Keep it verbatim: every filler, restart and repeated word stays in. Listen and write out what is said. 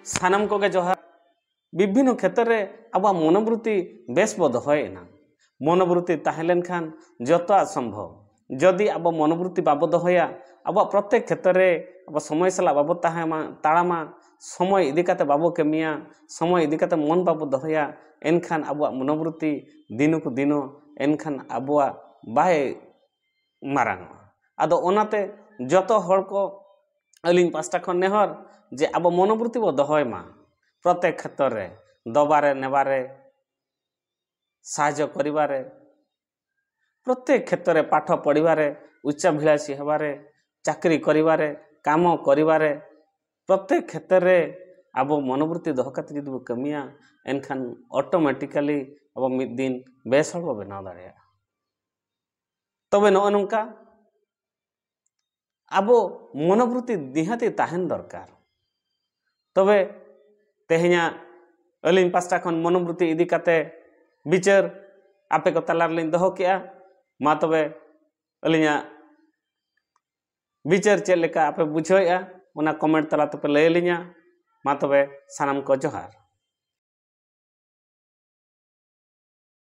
ᱥᱟᱱᱟᱢ ᱠᱚᱜᱮ ᱡᱚᱦᱟᱨ᱾ ᱵᱤᱵᱷᱤᱱᱱᱚ ᱠᱷᱮᱛᱨᱚ ᱨᱮ ᱟᱵᱚᱣᱟᱜ ᱢᱚᱱᱳᱵᱨᱚᱛᱤ ᱵᱮᱥ ᱵᱚ ᱫᱚᱦᱚᱭᱮᱫᱼᱟ᱾ ᱢᱚᱱᱳᱵᱨᱚᱛᱤ ᱛᱟᱦᱮᱸ ᱞᱮᱱᱠᱷᱟᱱ ᱡᱚᱛᱚᱣᱟᱜ ᱥᱚᱢᱵᱷᱚᱵ᱾ ᱡᱩᱫᱤ ᱟᱵᱚ ᱢᱚᱱᱳᱵᱨᱚᱛᱤ ᱵᱟᱵᱚ ᱫᱚᱦᱚᱭᱟ, ᱟᱵᱚᱣᱟᱜ ᱯᱨᱚᱛᱮᱠ ᱠᱷᱮᱛᱨᱚ ᱨᱮ ᱟᱵᱚ ᱥᱚᱢᱚᱭ ᱥᱟᱞᱟᱜ ᱵᱟᱵᱚ ᱛᱟᱦᱮᱸᱢᱟ, ᱛᱟᱲᱟᱢᱟ, ᱥᱚᱢᱚᱭ ᱤᱫᱤ ᱠᱟᱛᱮ ᱵᱟᱵᱚ ᱠᱟᱹᱢᱤᱭᱟ, ᱥᱚᱢᱚᱭ ᱤᱫᱤ ᱠᱟᱛᱮ ᱢᱚᱱ ᱵᱟᱵᱚ ᱫᱚᱦᱚᱭᱟ, ᱮᱱᱠᱷᱟᱱ ᱟᱵᱚᱣᱟᱜ ᱢᱚᱱᱳᱵᱨᱚᱛᱤ ᱫᱤᱱᱩᱠ ᱫᱤᱱᱚ ᱮᱱᱠᱷᱟᱱ ᱟᱵᱚᱣᱟᱜ ᱵᱟᱭ ᱢᱟᱨᱟᱝᱚᱜᱼᱟ᱾ ᱟᱫᱚ ᱚᱱᱟᱛᱮ ᱡᱚᱛᱚ ᱦᱚᱲ ᱠᱚ ᱟᱹᱞᱤᱧ ᱯᱟᱥᱴᱟ ᱠᱷᱚᱱ ᱱᱮᱦᱚᱨ ᱡᱮ ᱟᱵᱚ ᱢᱚᱱᱳᱵᱨᱚᱛᱤ ᱵᱚ ᱫᱚᱦᱚᱭ ᱢᱟ, ᱯᱨᱚᱛᱮᱠ ᱠᱷᱮᱛᱨᱚ ᱨᱮ, ᱫᱚᱵᱟᱨᱮ ᱱᱮᱵᱟᱨᱮ, ସାହାଯ୍ୟ କରିବାରେ, ପ୍ରତ୍ୟେକ କ୍ଷେତ୍ରରେ ପାଠ ପଢ଼ିବାରେ, ଉଚ୍ଚାଭିଳାଷୀ ହେବାରେ, ଚାକିରି କରିବାରେ, କାମ କରିବାରେ, ପ୍ରତ୍ୟେକ କ୍ଷେତ୍ରରେ ᱟᱵᱚ ᱢᱚᱱᱳᱵᱨᱚᱛᱤ ᱫᱚᱦᱚ ᱠᱟᱛᱮ ᱡᱩᱫᱤ ᱵᱚ ᱠᱟᱹᱢᱤᱭᱟ, ᱮᱱᱠᱷᱟᱱ ᱚᱴᱳᱢᱮᱴᱤᱠᱟᱞᱤ ᱟᱵᱚ ᱢᱤᱫ ᱫᱤᱱ ᱵᱮᱥ ᱦᱚᱲ ᱵᱚ ᱵᱮᱱᱟᱣ ᱫᱟᱲᱮᱭᱟᱜᱼᱟ᱾ ᱛᱚᱵᱮ ᱱᱚᱜᱼᱚ ᱱᱚᱝᱠᱟ ᱟᱵᱚ ᱢᱚᱱᱳᱵᱨᱚᱛᱤ ᱱᱤᱦᱟᱹᱛᱤ ᱛᱟᱦᱮᱱ ᱫᱚᱨᱠᱟᱨ᱾ ᱛᱚᱵᱮ ᱛᱮᱦᱮᱧᱟᱜ ᱟᱹᱞᱤᱧ ᱯᱟᱥᱴᱟ ᱠᱷᱚᱱ ᱢᱚᱱᱳᱵᱨᱚᱛᱤ ᱤᱫᱤ ᱠᱟᱛᱮ ᱵᱤᱪᱟᱹᱨ ᱟᱯᱮ ᱠᱚ ᱛᱟᱞᱟ ᱨᱮᱞᱤᱧ ᱫᱚᱦᱚ ᱠᱮᱜᱼᱟ᱾ ᱢᱟ ᱛᱚᱵᱮ ᱟᱹᱞᱤᱧᱟᱜ ᱵᱤᱪᱟᱹᱨ ᱪᱮᱫ ᱞᱮᱠᱟ ᱟᱯᱮ ᱵᱩᱡᱷᱟᱹᱣᱮᱫᱼᱟ, ᱚᱱᱟ ᱠᱚᱢᱮᱱᱴ ᱛᱟᱞᱟ ᱛᱮᱯᱮ ᱞᱟᱹᱭ ᱟᱹᱞᱤᱧᱟ᱾ ᱢᱟ ᱛᱚᱵᱮ ᱥᱟᱱᱟᱢ ᱠᱚ ᱡᱚᱦᱟᱨ᱾